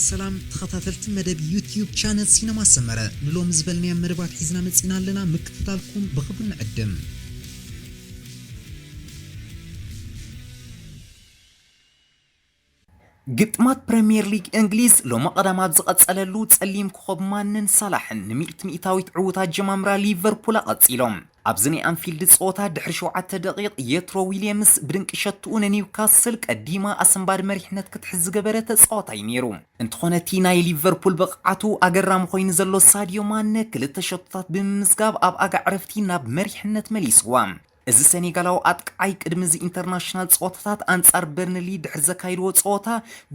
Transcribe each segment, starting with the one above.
ሰላም ተኸታተልቲ መደብ ዩትዩብ ቻነል ሲነማ ሰመረ፣ ንሎሚ ዝበልናዮም መደባት ሒዝና መጺና ኣለና። ምክትታልኩም ብኽብሪ ንዕድም። ግጥማት ፕረምየር ሊግ እንግሊዝ ሎሚ ቀዳም ኣብ ዝቐጸለሉ፣ ጸሊም ኮኸብ ማንን ሳላሕን ንሚእቲ ሚእታዊት ዕዉት ኣጀማምራ ሊቨርፑል ኣቐጺሎም። ኣብዚ ናይ ኣንፊልድ ጸወታ ድሕሪ ሸውዓተ ደቂቕ የትሮ ዊልየምስ ብድንቂ ሸትኡ ንኒውካስል ቀዲማ ኣሰንባዲ መሪሕነት ክትሕዝ ዝገበረ ተጻዋታይ ነይሩ። እንተኾነ እቲ ናይ ሊቨርፑል ብቕዓቱ ኣገራሚ ኮይኑ ዘሎ ሳድዮ ማነ ክልተ ሸቶታት ብምምዝጋብ ኣብ ኣጋ ዕረፍቲ ናብ መሪሕነት መሊስዋ። እዚ ሰኔጋላዊ ኣጥቃዓይ ቅድሚ እዚ ኢንተርናሽናል ጸወታታት ኣንጻር በርንሊ ድሕሪ ዘካይድዎ ጸወታ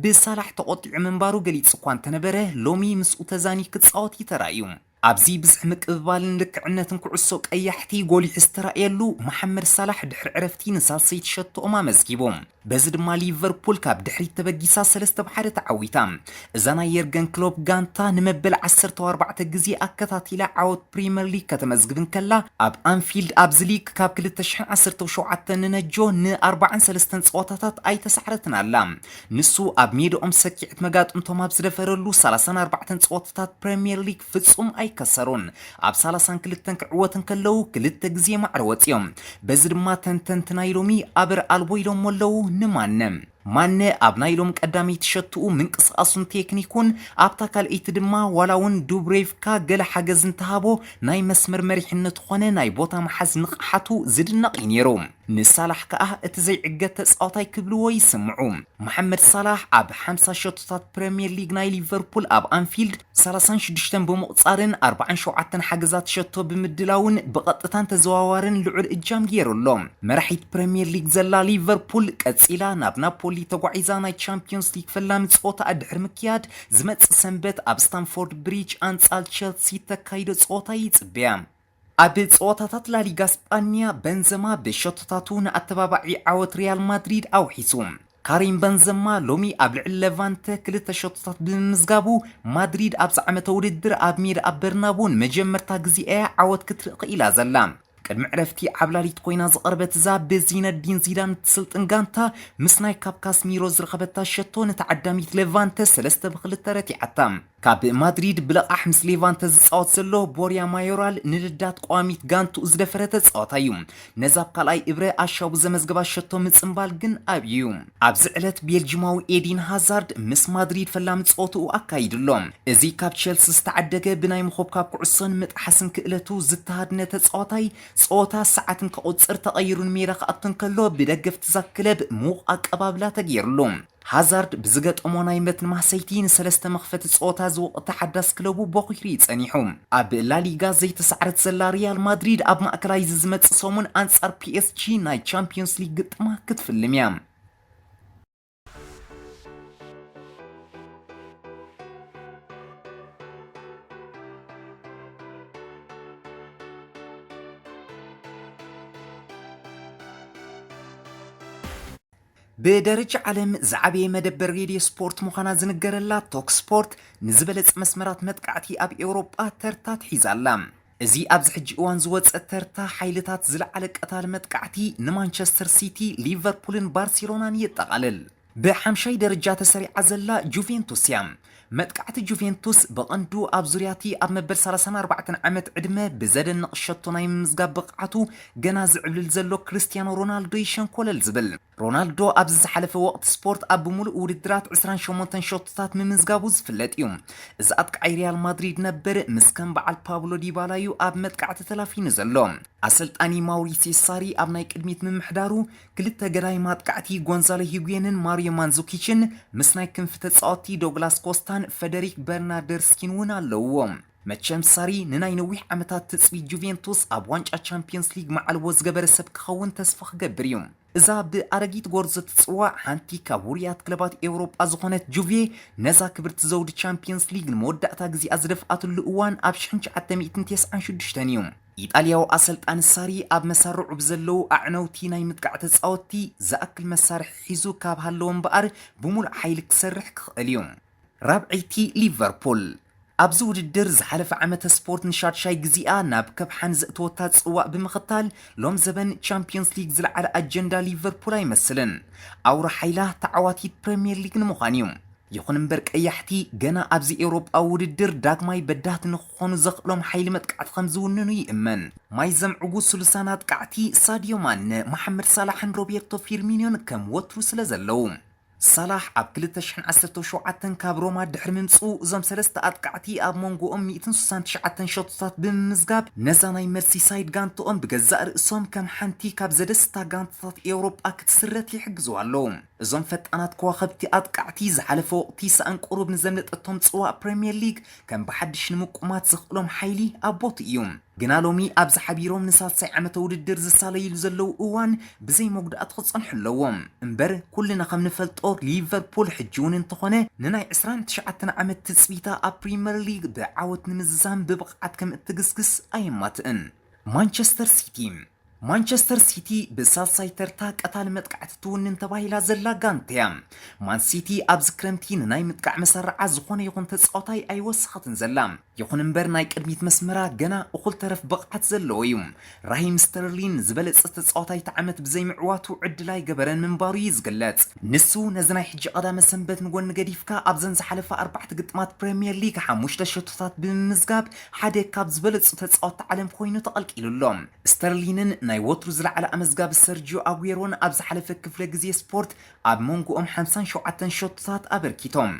ብሳላሕ ተቖጢዑ ምንባሩ ገሊጹ እኳ እንተነበረ፣ ሎሚ ምስኡ ተዛኒ ክጻወት እዩ ተራእዩ። ኣብዚ ብዝሒ ምቅብባልን ልክዕነትን ኩዕሶ ቀያሕቲ ጎሊሑ ዝተራእየሉ መሓመድ ሳላሕ ድሕሪ ዕረፍቲ ንሳልሰይቲ ሸቶኦም ኣመዝጊቡ። በዚ ድማ ሊቨርፑል ካብ ድሕሪት ተበጊሳ ሰለስተ ብ ሓደ ተዓዊታ። እዛ ናይ የርገን ክሎፕ ጋንታ ንመበል ዓሰርተ ኣርባዕተ ግዜ ኣከታቲላ ዓወት ፕሪምየር ሊግ ከተመዝግብ እንከላ፣ ኣብ ኣንፊልድ ኣብዚ ሊግ ካብ ክልተ ሽሕን ዓሰርተ ሸውዓተን ንነጆ ንኣርባዓን ሰለስተን ጸወታታት ኣይተሳዕረትን ኣላ። ንሱ ኣብ ሜድኦም ሰኪዕት መጋጥምቶም ኣብ ዝደፈረሉ ሰላሳን ኣርባዕተን ጸወታታት ፕሪምየር ሊግ ፍጹም ኣይከሰሩን። ኣብ ሰላሳን ክልተን ክዕወት እንከለዉ ክልተ ግዜ ማዕረ ወጺኦም። በዚ ድማ ተንተንቲ ናይ ሎሚ ኣበር ኣልቦ ኢሎሞ ኣለዉ ንማነ። ማነ ኣብ ናይ ሎም ቀዳመይቲ ሸትኡ ምንቅስቓሱን ቴክኒኩን፣ ኣብታ ካልኣይቲ ድማ ዋላ እውን ዱብሬቭካ ገለ ሓገዝ እንተሃቦ፣ ናይ መስመር መሪሕነቱ ኾነ ናይ ቦታ ምሓዝ ንቕሓቱ ዝድነቕ እዩ ነይሩ። ንሳላሕ ከኣ እቲ ዘይዕገት ተጻዋታይ ክብልዎ ይስምዑ። መሓመድ ሳላሕ ኣብ ሓምሳ ሸቶታት ፕረምየር ሊግ ናይ ሊቨርፑል ኣብ ኣንፊልድ ሰላሳን ሽዱሽተን ብምቑጻርን ኣርባዓን ሸውዓተን ሓገዛት ሸቶ ብምድላውን ብቐጥታን ተዘዋዋርን ልዑል እጃም ገይሩ ኣሎ። መራሒት ፕረምየር ሊግ ዘላ ሊቨርፑል ቀጺላ ናብ ናፖሊ ተጓዒዛ ናይ ቻምፒዮንስ ሊግ ፈላሚ ጸወታኣ ድሕሪ ምክያድ ዝመጽእ ሰንበት ኣብ ስታምፎርድ ብሪጅ ኣንጻር ቸልሲ ተካይዶ ጸወታ ይጽበያ። ኣብ ጸወታታት ላሊጋ ስጳንያ በንዘማ ብሸቶታቱ ንኣተባባዒ ዓወት ሪያል ማድሪድ ኣውሒሱ። ካሪም በንዘማ ሎሚ ኣብ ልዕሊ ሌቫንተ ክልተ ሸቶታት ብምምዝጋቡ፣ ማድሪድ ኣብዚ ዓመተ ውድድር ኣብ ሜዳ ኣብ በርናቡ ንመጀመርታ ግዜ እያ ዓወት ክትርኢ ክኢላ ዘላ። ቅድሚ ዕረፍቲ ዓብላሊት ኮይና ዝቐርበት እዛ ብዚነዲን ዚዳን እትስልጥን ጋንታ፣ ምስ ናይ ካብ ካስሚሮ ዝረኸበታ ሸቶ ንተዓዳሚት ሌቫንተ ሰለስተ ብ ክልተ ረቲዓታ። ካብ ማድሪድ ብለቓሕ ምስ ሌቫንተ ዝጻወት ዘሎ ቦርያ ማዮራል ንልዳት ቀዋሚት ጋንትኡ ዝደፈረ ተጻዋታይ እዩ። ነዛ ኣብ ካልኣይ እብረ ኣሻቡ ዘመዝገባ ሸቶ ምጽምባል ግን ኣብዩ እዩ። ኣብዚ ዕለት ቤልጂማዊ ኤዲን ሃዛርድ ምስ ማድሪድ ፈላሚ ጸወትኡ ኣካይዱ ኣሎ። እዚ ካብ ቸልሲ ዝተዓደገ ብናይ ምኹብካብ ኩዕሶን ምጥሓስን ክእለቱ ዝተሃድነ ተጻዋታይ፣ ጸወታ ሰዓትን ከቑጽር ተቐይሩ ንሜዳ ክኣቱ እንከሎ ብደገፍቲ እዛ ክለብ ምዉቕ ኣቀባብላ ተገይሩሉ። ሃዛርድ ብዝገጠሞ ናይ መትኒ ማህሰይቲ ንሰለስተ መኽፈቲ ጸወታ ዝወቕታ ሓዳስ ክለቡ ቦኺሩ እዩ ጸኒሑ። ኣብ ላሊጋ ዘይተሳዕረት ዘላ ሪያል ማድሪድ ኣብ ማእከላይ እዚ ዝመጽእ ሰሙን ኣንጻር ፒ ኤስ ጂ ናይ ቻምፒዮንስ ሊግ ግጥማ ክትፍልም እያ። ብደረጃ ዓለም ዝዓበየ መደበር ሬድዮ ስፖርት ምዃና ዝንገረላ ቶክ ስፖርት፣ ንዝበለጸ መስመራት መጥቃዕቲ ኣብ ኤውሮጳ ተርታ ትሒዛ ኣላ። እዚ ኣብዚ ሕጂ እዋን ዝወጸ ተርታ ሓይልታት ዝለዓለ ቀታሊ መጥቃዕቲ ንማንቸስተር ሲቲ፣ ሊቨርፑልን ባርሴሎናን የጠቓልል። ብሓምሻይ ደረጃ ተሰሪዓ ዘላ ጁቬንቱስ እያ። መጥቃዕቲ ጁቬንቱስ ብቐንዱ ኣብ ዙርያ እቲ ኣብ መበል ሰላሳን ኣርባዕተን ዓመት ዕድመ ብዘደንቕ ሸቶ ናይ ምምዝጋብ ብቕዓቱ ገና ዝዕብልል ዘሎ ክርስትያኖ ሮናልዶ ይሸንኮለል ዝብል። ሮናልዶ ኣብዚ ዝሓለፈ ወቕቲ ስፖርት ኣብ ብምሉእ ውድድራት ዕስራን ሸሞንተን ሸቶታት ምምዝጋቡ ዝፍለጥ እዩ። እዚ ኣጥቃዓይ ሪያል ማድሪድ ነበር ምስ ከም በዓል ፓብሎ ዲባላ እዩ ኣብ መጥቃዕቲ ተላፊኑ ዘሎ። ኣሰልጣኒ ማውሪሲዮ ሳሪ ኣብ ናይ ቅድሚት ምምሕዳሩ ክልተ ገዳይ ማጥቃዕቲ ጎንዛሎ ሂጉየንን ማሪዮ ማንዙኪችን ምስ ናይ ክንፊ ተጻወትቲ ዶግላስ ኮስታን ፈደሪክ በርናርደስኪን እውን ኣለውዎ። መቸም ሳሪ ንናይ ነዊሕ ዓመታት ትጽቢት ጁቬንቱስ ኣብ ዋንጫ ቻምፒየንስ ሊግ መዓልቦ ዝገበረ ሰብ ክኸውን ተስፋ ክገብር እዩ። እዛ ብኣረጊት ጎርዞ ትጽዋዕ ሓንቲ ካብ ውሩያት ክለባት ኤውሮጳ ዝኾነት ጁቬ፣ ነዛ ክብርቲ ዘውዲ ቻምፒየንስ ሊግ ንመወዳእታ ግዜኣ ዝደፍኣትሉ እዋን ኣብ ሽሕን ትሽዓተ ሚእትን ተስዓን ሽዱሽተን እዩ። ኢጣልያዊ ኣሰልጣኒ ሳሪ ኣብ መሳርዑ ብዘለዉ ኣዕነውቲ ናይ ምጥቃዕ ተጻወትቲ ዝኣክል መሳርሒ ሒዙ ካብ ሃለወ እምበኣር፣ ብምሉእ ሓይሊ ክሰርሕ ክኽእል እዩ። ራብዐይቲ ሊቨርፑል። ኣብዚ ውድድር ዝሓለፈ ዓመተ ስፖርት ንሻድሻይ ግዜኣ ናብ ከብሓን ዘእተወታ ጽዋእ ብምኽታል፣ ሎም ዘበን ቻምፒዮንስ ሊግ ዝለዓለ ኣጀንዳ ሊቨርፑል ኣይመስልን። ኣውራ ሓይላ ተዓዋቲት ፕረምየር ሊግ ንምዃን እዩ። ይኹን እምበር ቀያሕቲ ገና ኣብዚ ኤውሮጳዊ ውድድር ዳግማይ በዳህቲ ንክኾኑ ዘኽእሎም ሓይሊ መጥቃዕቲ ከም ዝውንኑ ይእመን። ማይ ዘምዕጉ ስሉሳን ኣጥቃዕቲ ሳድዮ ማነ፣ መሓመድ ሳላሕን ሮቤርቶ ፊርሚኒዮን ከም ወትሩ ስለ ዘለዉ። ሳላሕ ኣብ ክልተ ሽሕን ዓሰርተ ሸውዓተን ካብ ሮማ ድሕሪ ምምጽኡ እዞም ሰለስተ ኣጥቃዕቲ ኣብ መንጎኦም ሚእትን ስሳን ትሽዓተን ሸቶታት ብምምዝጋብ ነዛ ናይ መርሲሳይድ ጋንትኦም ብገዛእ ርእሶም ከም ሓንቲ ካብ ዘደስታ ጋንትታት ኤውሮጳ ክትስረት ይሕግዝዋ ኣለዉ። እዞም ፈጣናት ከዋኸብቲ ኣጥቃዕቲ ዝሓለፈ ወቕቲ ሳእን ቁሩብ ንዘምለጠቶም ጽዋእ ፕሪምየር ሊግ ከም ብሓድሽ ንምቁማት ዘኽእሎም ሓይሊ ኣብ ቦትኡ እዩ። ግና ሎሚ ኣብዚ ሓቢሮም ንሳልሳይ ዓመተ ውድድር ዝሳለይሉ ዘለዉ እዋን ብዘይ መጉዳእቲ ክጸንሑ ኣለዎም። እምበር ኩልና ከም ንፈልጦ ሊቨርፑል ሕጂ እውን እንተኾነ ንናይ ዕስራን ትሽዓተን ዓመት ትጽቢታ ኣብ ፕሪምየር ሊግ ብዓወት ንምዝዛም ብብቕዓት ከም እትግስግስ ኣየማትእን። ማንቸስተር ሲቲ። ማንቸስተር ሲቲ ብሳልሳይ ተርታ ቀታሊ መጥቃዕቲ ትውንን ተባሂላ ዘላ ጋንታ እያ። ማን ሲቲ ኣብዚ ክረምቲ ንናይ ምጥቃዕ መሰረዓ ዝኾነ ይኹን ተጻዋታይ ኣይወሰኸትን ዘላ። ይኹን እምበር ናይ ቅድሚት መስመራ ገና እኹል ተረፍ ብቕዓት ዘለዎ እዩ። ራሂም ስተርሊን ዝበለጸ ተጻዋታይ እቲ ዓመት ብዘይምዕዋቱ ዕድል ኣይገበረን ምንባሩ እዩ ዝግለጽ። ንሱ ነዚ ናይ ሕጂ ቀዳመ ሰንበት ንጎኒ ገዲፍካ ኣብዘን ዝሓለፋ ኣርባዕተ ግጥማት ፕሪምየር ሊግ ሓሙሽተ ሸቶታት ብምምዝጋብ ሓደ ካብ ዝበለጹ ተጻወትቲ ዓለም ኮይኑ ተቐልቂሉ ኣሎ። ስተርሊንን ናይ ወትሩ ዝለዓለ ኣመዝጋቢ ሰርጂዮ ኣጉዌሮን ኣብ ዝሓለፈ ክፍለ ግዜ ስፖርት ኣብ መንጎኦም ሓምሳን ሸውዓተን ሸቶታት ኣበርኪቶም።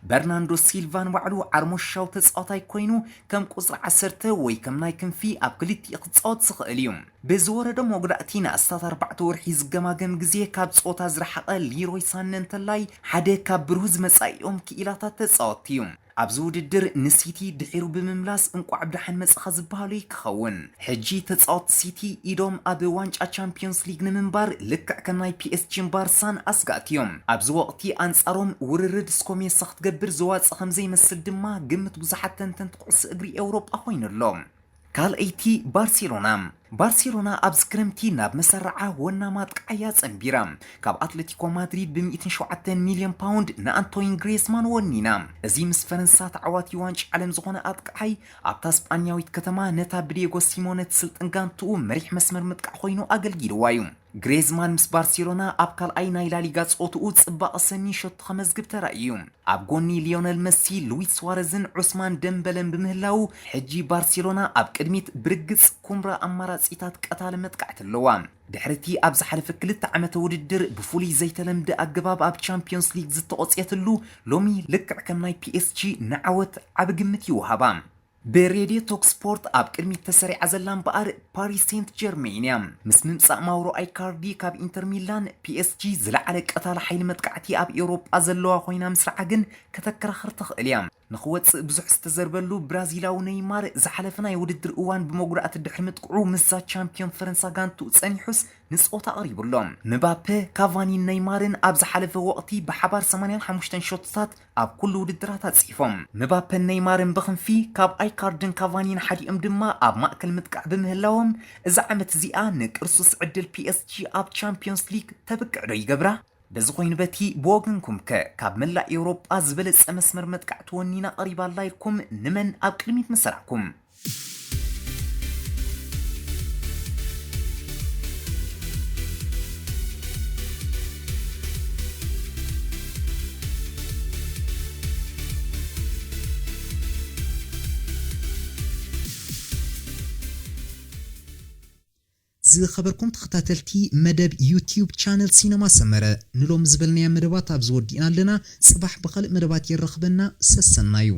በርናንዶ ሲልቫን ባዕሉ ዓርሞሻዊ ተጻዋታይ ኮይኑ ከም ቁጽሪ ዓሰርተ ወይ ከም ናይ ክንፊ ኣብ ክልቲኡ ክጻወት ዝኽእል እዩ። ብዝወረዶ መጉዳእቲ ንኣስታት ኣርባዕተ ወርሒ ዝገማገም ግዜ ካብ ጸወታ ዝረሓቐ ሊሮይ ሳነ እንተላይ ሓደ ካብ ብሩህ ዝመጻኢኦም ክኢላታት ተጻወትቲ እዩ። ኣብዚ ውድድር ንሲቲ ድሒሩ ብምምላስ እንቋዕ ብደሓን መጻኻ ዝበሃሉ እዩ ክኸውን። ሕጂ ተጻወትቲ ሲቲ ኢዶም ኣብ ዋንጫ ቻምፒዮንስ ሊግ ንምንባር ልክዕ ከም ናይ ፒኤስጂን ባርሳን ኣስጋእቲ እዮም። ኣብዚ ወቕቲ ኣንጻሮም ውርርድ ስኮሜሳ ክትገብር ዝዋጽእ ከም ዘይመስል ድማ ግምት ብዙሓት ተንተንቲ ኩዕሶ እግሪ ኤውሮጳ ኮይኑ ኣሎ። ካልኣይቲ ባርሴሎና። ባርሴሎና ኣብዚ ክረምቲ ናብ መሰረዓ ወናም ኣጥቃዓያ ጸንቢራ። ካብ ኣትሌቲኮ ማድሪድ ብ ሚእትን ሸውዓተን ሚልዮን ፓውንድ ንኣንቶይን ግሬዝማን ወኒና። እዚ ምስ ፈረንሳ ተዓዋቲ ዋንጫ ዓለም ዝኾነ ኣጥቃዓይ ኣብታ ስጳኛዊት ከተማ ነታ ብዲየጎ ሲሞነ ትስልጥን ጋንትኡ መሪሕ መስመር ምጥቃዕ ኮይኑ ኣገልጊልዋ እዩ። ግሬዝማን ምስ ባርሴሎና ኣብ ካልኣይ ናይ ላሊጋ ጸወትኡ ጽባቐ ሰኒ ሸቶ ከመዝግብ ተራእዩ። ኣብ ጎኒ ሊዮነል መሲ፣ ሉዊስ ስዋረዝን ዑስማን ደምበለን ብምህላዉ፣ ሕጂ ባርሴሎና ኣብ ቅድሚት ብርግጽ ኩምራ ኣማራጺታት ቀታሊ መጥቃዕቲ ኣለዋ። ድሕሪ'ቲ ኣብ ዝሓለፈ ክልተ ዓመተ ውድድር ብፍሉይ ዘይተለምደ ኣገባብ ኣብ ቻምፒዮንስ ሊግ ዝተቖጽየትሉ፣ ሎሚ ልክዕ ከም ናይ ፒኤስጂ ንዓወት ዓቢ ግምት ይወሃባ። ብሬድዮ ቶክ ስፖርት ኣብ ቅድሚት ተሰሪዓ ዘላ እምበኣር ፓሪስ ሴንት ጀርሜን እያ። ምስ ምምጻእ ማውሮ ኣይካርዲ ካብ ኢንተር ሚላን፣ ፒኤስጂ ዝለዓለ ቀታሊ ሓይሊ መጥቃዕቲ ኣብ ኤውሮጳ ዘለዋ ኮይና ምስራዓ ግን ከተከራኽር ትኽእል እያ። ንኽወጽእ ብዙሕ ዝተዘርበሉ ብራዚላዊ ኔይማር ዝሓለፈ ናይ ውድድር እዋን ብመጉዳእቲ ድሕሪ ምጥቅዑ ምስዛ ቻምፒዮን ፈረንሳ ጋንትኡ ጸኒሑስ ንጸወታ ኣቕሪቡ ኣሎ። ምባፔ፣ ካቫኒን ኔይማርን ኣብ ዝሓለፈ ወቕቲ ብሓባር ሰማንያን ሓሙሽተን ሸቶታት ኣብ ኩሉ ውድድራት ኣጽሒፎም። ምባፔን ኔይማርን ብክንፊ ካብ ኣይካርድን ካቫኒን ሓዲኦም ድማ ኣብ ማእከል ምጥቃዕ ብምህላዎም፣ እዛ ዓመት እዚኣ ንቅርሱስ ዕድል ፒኤስጂ ኣብ ቻምፒዮንስ ሊግ ተብቅዕ ዶ ይገብራ? በዚ ኮይኑ በቲ ብወገንኩም ከ ካብ መላእ ኤውሮጳ ዝበለጸ መስመር መጥቃዕቲ ወኒና ቀሪባ ኣላ ኢልኩም ንመን ኣብ ቅድሚት ምሰራዕኩም? ዝኸበርኩም ተኸታተልቲ መደብ ዩቲዩብ ቻነል ሲነማ ሰመረ፣ ንሎሚ ዝበልናያ መደባት ኣብዚ ወዲእና ኣለና። ጽባሕ ብኻልእ መደባት የራኽበና። ሰሰናዩ።